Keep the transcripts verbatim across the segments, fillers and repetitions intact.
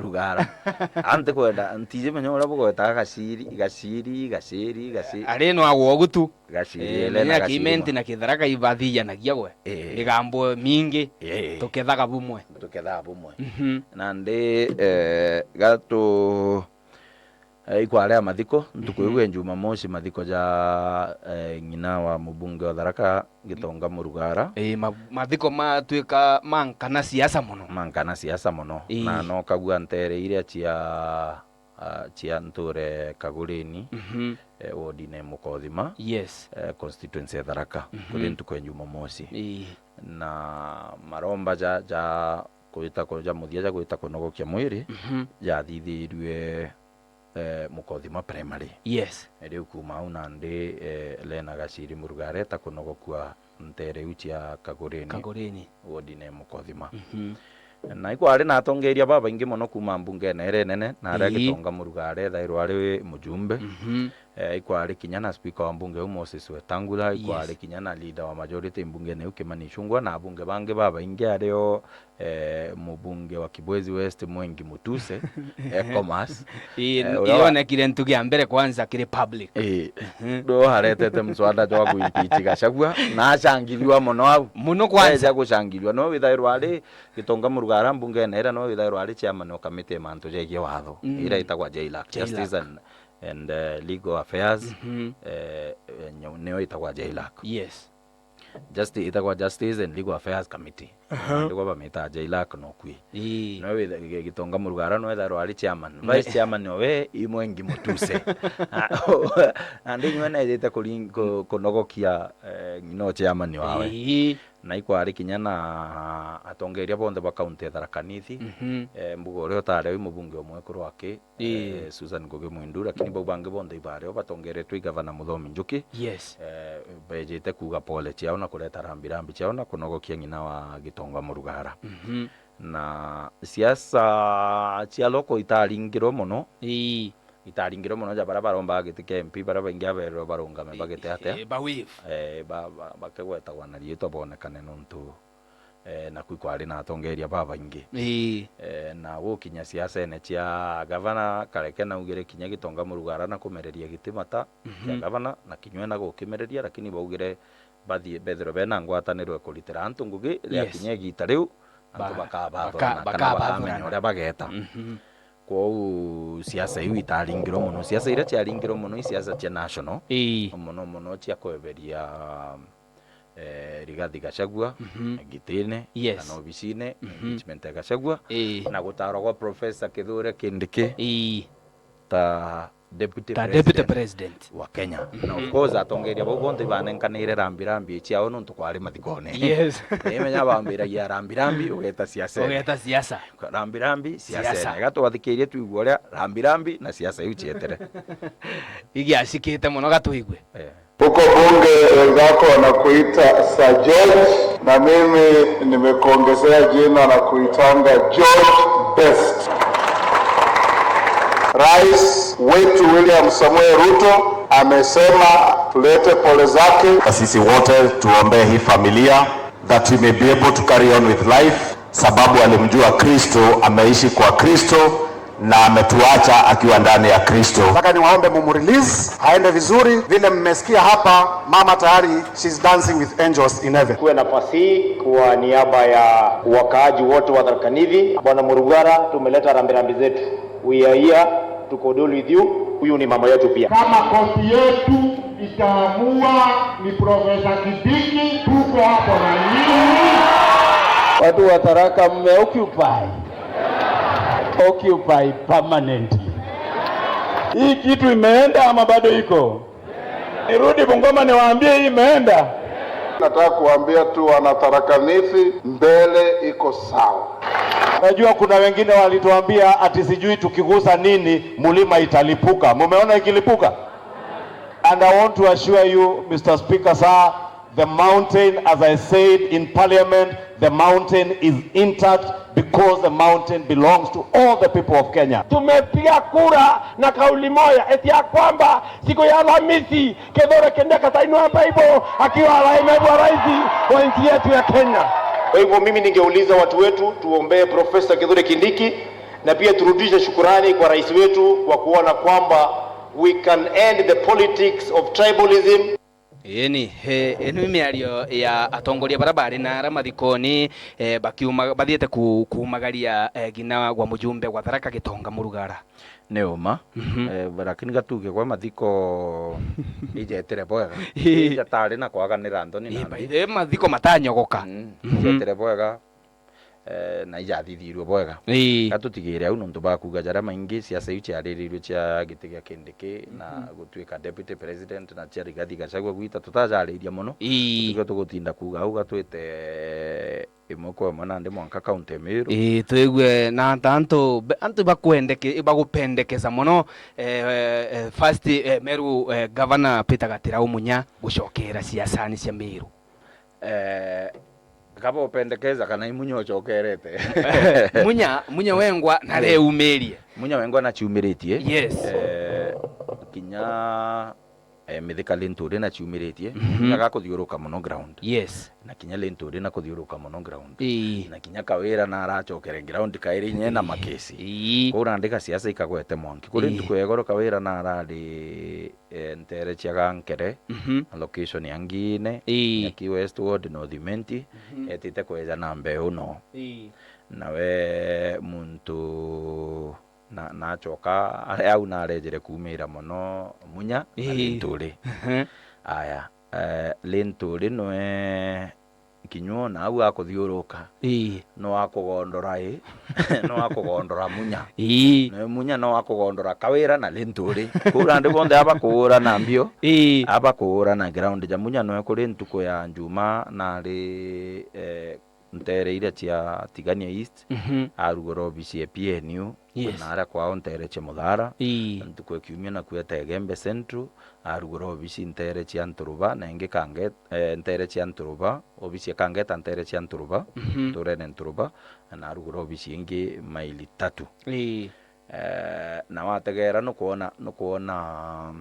Rugara. Anti kwenda, ntiji menya uria bugwetaga gaciri, gaciri, gaciri, gaciri. Ari no agwo gutu. Gaciri, eh, ele na menya gaciri Kimenti ma- na Kitharaka ibathijanagia gwe. Eh. Migambo mingi, eh, tukethaga bumwe. Tukethaga bumwe. Mhm. Nandi, eh, gatu, eh, ikwarea mathiko, ntuku iu, mhm, ya Jumamosi, mathiko ja, eh, ng'ina wa mubunge wa Tharaka, Gitonga Murugara. Ii, ma-, mathiko matwika mankana siasa mono. Mankana siasa mono. Ii. Na nokagua ntere iria cia, ah, cia nture Kagureni, mhm, eh, wodine Mukothima, yes, eh, constituency ya Tharaka, mhm, kuri ntuku ya Jumamosi. Ii. Na maromba ja, ja kwita ku-, ja muthia ja gwita kunogokia mwiri, mhm, jathithirue eh, Mukothima Primary. Yes. Riu kuuma au nandi, eh, Lena Gaciri Murugara eta kunogokua ntere iu cia Kagureni. Kagureni. Wodine Mukothima. Mhm. Na ikwari na atongeria babaingi mono kuuma mbungene iria inene, na aria, ii, Gitonga Murugara ethairwa ari mujumbe. Mhm. Eh, ikwari kinya na speaker wa mbunge iu Moses Wetangula, ikwari, yes, kinya na leader wa majority mbungene iu Kimani Ichung'wah, na abunge bangi babaingi ario eh, mubunge wa Kibwezi West Mwengi Mutuse, Ecomas. Ii, eh, uria wa- yonekire ntugi ya mbere kwanza kiri public. Ii. Mhm. Ndo aretete mswada jwa kuimpeach Gachagua, na acangirua mono au. Mono kwanza. Eja gucangirua, no withairwa ari Gitonga Murugara mbungene iria, no withairwa ari chairman wa kamiti ya mantu jegie watho, mm, iria itagwa JLAC, JLAC. Justice and, and, eh, Legal Affairs, mhm, eh, eh, nyo-, nio itagwa JLAC. Yes. Justi-, itagwa Justice and Legal Affairs Committee. Aha. Ndigwa bamitaga JLAC nokui. Ii. Nowe witha-, Gi-, Gitonga Murugara nowe ethairwa ari chairman. Ne- Vice chairman owe i Mwengi Mutuse. Nandi inywe nejite kuring-, ku-, kunogokia, eh, ng'ina o chairman wawe. Ii. Na ikwari kinya na atongeria bonthe ba kaunti ya Tharaka Nithi. Mhm. Eh, mbuga uria utari wi mubunge umwe kuru aki, ii, eh, Susan Ngugi Mwindu, lakini bau bangi bonthe ibario batongeretwe i Gavana Muthomi Njuki. Yes. Eh, bejite kuuga pole ciao na kureta rambirambi ciao na kunogokia ng'ina wa Gitonga Murugara. Mhm. Na siasa cia local itaringirwe mono. Ii. Itaringirwe mono ja baria barombaga giti kia M P, baria baingi aberwe barungame, ii, bagite atia? Ii, ba wave. Eh, ba-, ba-, bakegwetagwa na riitwa bonekane nontu eh, naku ikwari na atongeria babaingi. Ii. Eh, na gukinya siasene cia gavana, kareke naugire kinya Gitonga Murugara na kumereria giti mata kia, mhm, gavana, na kinywe na gukimereria, lakini baugire bathie bethirwe bena ngwataniro ya kuritira antu ngugi, yes, riakinya igita riu, antu ba-, bakabathurana, baka-, kana bakabathurana, bakamenya uria bageta. Mhm. Kwou siasa iu itaringirwe mono. Siasa iria ciaringirwe mono i siasa cia national, ii, mono mono cia kweberia eh, Rigathi Gachagua, mhm, gitine, yes, kana obicine, mhm, impeachment ya Gachagua, ii, na gutarwa gwa Professor Kithure Kindiki, ii, ta deputy, ta deputy president, president wa Kenya. Mhm. Na of course, atongeria bau bonthe ibanenkanire rambirambi ciao nontu kwari mathikone. Yes. Nimenya bambiragia rambirambi, ugeta siasa. Ugeta siasa. Rambirambi, siasa. Siasa. Ega twathikirie tuigua uria rambirambi na siasa iu cietere. Igiacikite mono, ga tuigue. Eh. Huko bunge wenzako wanakuita Sir George, na mimi nimekuongezea jina na kuitanga George Best. Rais wetu William Samoei Ruto amesema tulete pole zake. Na sisi wote tuombee hii familia that we may be able to carry on with life, sababu alimjua Kristo, ameishi kwa Kristo, na ametuacha akiwa ndani ya Kristo. Nataka niwaombe mumrelease, aende vizuri. Vile mmesikia hapa, mama tayari, she's dancing with angels in heaven. Kuwe nafasi hii kwa niaba ya wakaaji wote wa Tharaka Nithi. Bwana Murugara, tumeleta rambirambi zetu. We are here to condole with you. Huyu ni mama yetu pia. Kama koti yetu itaamua ni Profesa Kindiki, tuko hapo na nyinyi. Watu wa Tharaka mmeoccupy. Occupy permanently. Hii kitu imeenda ama bado iko? Nirudi Bungoma niwaambie hii imeenda? Nataka kuambia tu wana Tharaka Nithi, mbele iko sawa. Najua kuna wengine walituambia ati sijui tukigusa nini, mlima italipuka. Mumeona ikilipuka? And I want to assure you, Mister Speaker, sir, the mountain, as I said in Parliament, the mountain is intact because the mountain belongs to all the people of Kenya. Tumepiga kura na kauli moja eti ya kwamba siku ya Alhamisi, Kithure Kindiki atainua Bible akiwa naibu wa rais wa nchi yetu ya Kenya. Kwa hivyo mimi ningeuliza watu wetu tuombee Professor Kithure Kindiki Na pia turudishe shukurani kwa rais wetu kwa kuona kwamba we can end the politics of tribalism. Ii ni, he, ino ni miario ya atongoria baria bari na ara mathikoni, eh, bakiuma-, bathiite ku-, kuumagaria, eh, ngina gwa mujumbe gwa Tharaka Gitonga Murugara. Ni uma. Mhm. Eh, lakini gatuge gwa mathiko ijetire bwega. Ii. Ijatari na kwaganira nthoni. Ii, na by the way, mathiko matanyogoka. Mm, mhm. Ijetire bwega. Eh, na ijathithirue bwega. Ii. Gatutigire au nontu ba kuuga jaria maingi, siasa iu ciaririrue cia giti gia Kindiki na, mhm, gutuika deputy president na cia Rigathi Gachagua gwita tutajariria mono. Ii. Tutige tugutinda kuuga au gatwite imwe kwa imwe nandi mwanka kaunti ya Meru. Ii, twigue na anta antu be-, antu bakwendeke-, bagupendekeza mono, eh, eh, first, eh, Meru, eh, Governor Peter Gatirau Munya gucokera siasani cia Meru. Eh, kaba upendekeza kana i Munya ucokerete? Munya, Munya wengwa na, eh, reumirie. Munya wengwa na ciumiritie. Yes. Eh, kinya, eh, Mithika Linturi na ciumiritie. Mhm. Kinya gakuthiuruka mono ground. Yes. Na kinya Linturi na kuthiuruka mono ground. Ii. Na kinya Kawira na aracokere ground kairi nye na makesi. Ii. Kuu nandi gasiasa ikagwete mwanki. Kuri, ii, ntuku ya igoro Kawira na arari eh, ntere cia Gankere, mhm, na location ya Ngine, ii, Nyaki West Ward, North Imenti, mhm, etite kweja na mbeu no. Ii. Nawe muntu na, nacoka are au narejere kuumira mono Munya na, ii, Linturi. Mhm. Aya, eh, Linturi nwe kinyua na au akuthiuruka. Ii. No akugondora i, no akugondora Munya. Ii. Na Munya no akugondora Kawira na Linturi. Kuu nandi bonthe aba kuurana mbio, ii, aba kuurana ground ja Munya nwe kuri ntuku ya Njuma nari, eh, ntere iria cia Tigania East, mhm, arugura obici ya P N U, yes, na aria kwao ntere cia Muthara. Ii. Ntuku ya kiumia naku eta Igembe Central, arugura obici ntere cia Nturuba, na ingi Kanget-, eh, ntere cia Nturuba, obici ya Kangeta ntere cia Nturuba, mhm, nturene Nturuba, na arugura obici ingi maili tatu. Ii. Eh, na wategera nukwona, nukwona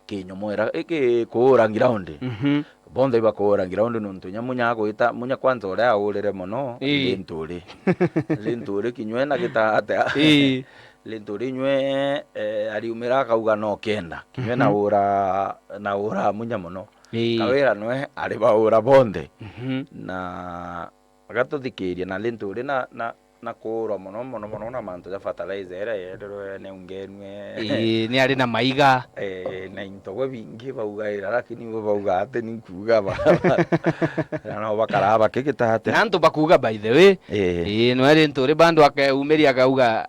kinyomwera iki kuura ground. Mhm. Bonthe ibakuura ground nontu nya Munya agwita, Munya kwanza uria aurire mono, ii, Linturi. Linturi kinywe na gita atia. Ii. Linturi nywe, eh, ariumira akauga no kenda. Kinywe, mhm, na ura, na ura Munya mono. Ii. Kawira nwe ari baura bonthe. Mhm. Na agatuthikiria na Linturi na, na, na kuurwa mono, mono, mono na mantu ja fertilizer iria yerirwe ni ungenwe. Ii, ni ari na maiga. Eh, na into gwe bingi baugaira, lakini bo bauga ati ni nkuuga ba, na no bakaraa bakigita atia. Na antu bakuuga, by the way. Ii. Ii, nwe Linturi bado akeumiria akauga,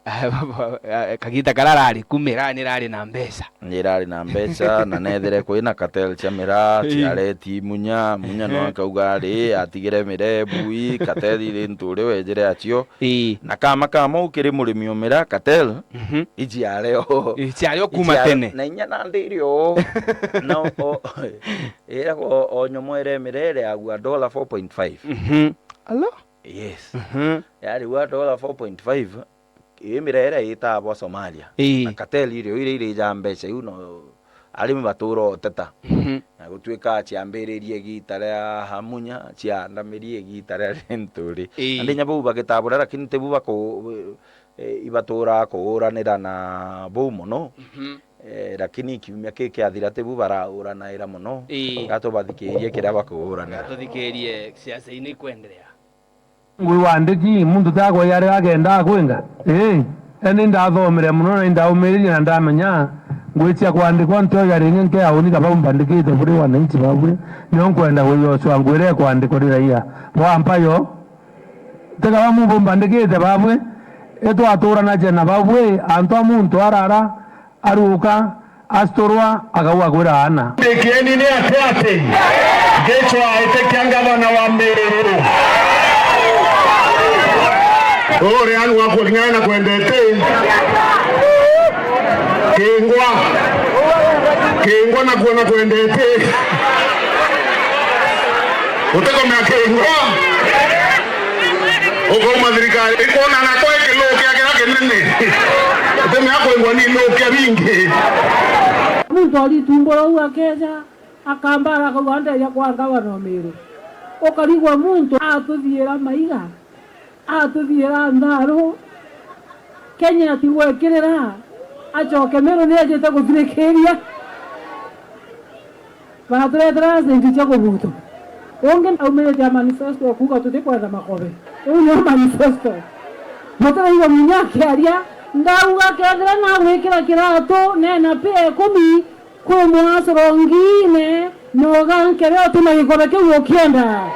kagita karia arari ku miraa ni rari na mbeca. Ni rari na mbeca, na nethire kwina cartel cia miraa, ii, ciareti Munya, Munya no, ehe, akauga ari, atigire miraa bui, cartel Linturi wejire acio. Ii. Na kama kama ukiri murimi o miraa, cartel, mhm, iciare o. Iciare o kuma tene. Na inya nandi iri o. Na o, o, ira o, o nyomo ire miraa ireagua dollar four point five. Mhm. Alo? Yes. Mhm. Yari gwa dollar four point five, ii miraa iria itaa bwa Somalia. Ii. Na cartel irio iria iri ja mbeca iu no arimi batura uteta. Mhm. Na gutuika ciambiririe igita ria Munya, ciandamirie igita ria Linturi. Ii. Nandi inya bau bagitabura, lakini tibu baku-, eh, ibatura kuuranira na bau mono. Mhm. Eh, lakini kiumia ki kiathira tibu barauranaira mono. Ii. Gatubathikirie kiria bakuuranira. Gatuthikirie siasa-ini ikwenderea. Ngwi wandiki, muntu takwa yari agendaa kwinga? Ii, eni ndathomire mono na indaumiririe na ndamenya ngwi cia kwandikwa ntioya ringi nkeauni kaba mbandikite buri wananchi babwe. Nio nkwenda gwiyocwa ngwire kwandikwa ni raia bwa mpayo. Tikaba mumbu mbandikite babwe, itwaturanaje na babwe, antu a muntu arara, aruka, asturwa, akauga kwira aana. Ndikeni ni ati ati ngicwa iti kia ngavana wa Meru. Uri anu wakwa kinya na kwendete. Kingwa. Kingwa na kuona kwendete. Utekomea Kingwa. Ukauma thirikari, ikwonana kwa kiluu kia kiria kinene. Utemea kwigua ni iluu kia bingi. Muntu aritumbura u akeja, akambara akauga, "Ndeja kwa ngavana o Meru." Ukarigwa muntu atuthiira maiga, atuthiira ntharu, Kenya atigwekirira, acoke Meru ni ajite guthirikiria. Baturetera senti cia kubutu. Ungi aumirite a manifesto kuuga tutikwenda makobe. Iu niyo manifesto. Mutiraigua Munya akiaria, ndauga kethira nagwikira kiratu, nena pia ikumi, kwi mwasorongiine, noga nkebe utuma gikobe kiu ukienda.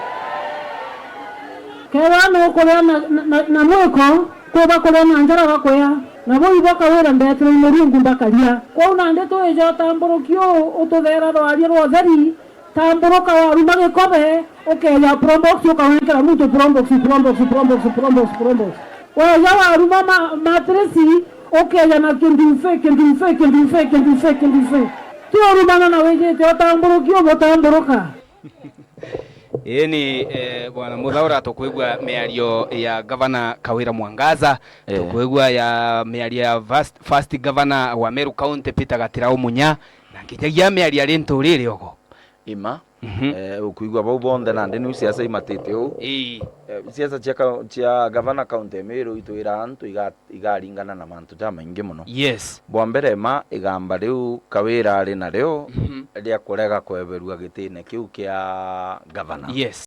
Kethira nukuria na, na, na, na mwiko, kuba kuria na njara bakuya, nabo ibo Kawira ndetire Murungu mbakaria. Kwou nandi twije utamburuki uu ututheera rwaria rwa utheri, tamburuka waruma gikobe, ukeeja probox ukawenkera muntu probox, probox, probox, probox, probox. Weeja waruma ma-, matresi, ukeeja na kindu mfe, kindu mfe, kindu mfe, kindu mfe, kindu mfe. Ti urumana na wijite utamburuki ubutamburuka. Ii ni, eh, Bwana Muthaura, tukwigua miario ya Gavana Kawira Mwangaza, eh, tukwigua ya miario ya first, first Governor wa Meru County, Peter Gatirau Munya, na nginyagia miario ya Linturi Riogo. Ima. Mhm. Eh, ukwigua bau bonthe nandi niu siasa imatite uu. Ii. Eh, siasa cia ka-, cia Gavana County ya Meru itwira antu iga-, igaringana na mantu jamaingi mono. Yes. Bwa mbere ma igamba riu Kawira ari nario, mhm, ria kurega kweberua gitine kiu kia Gavana. Yes.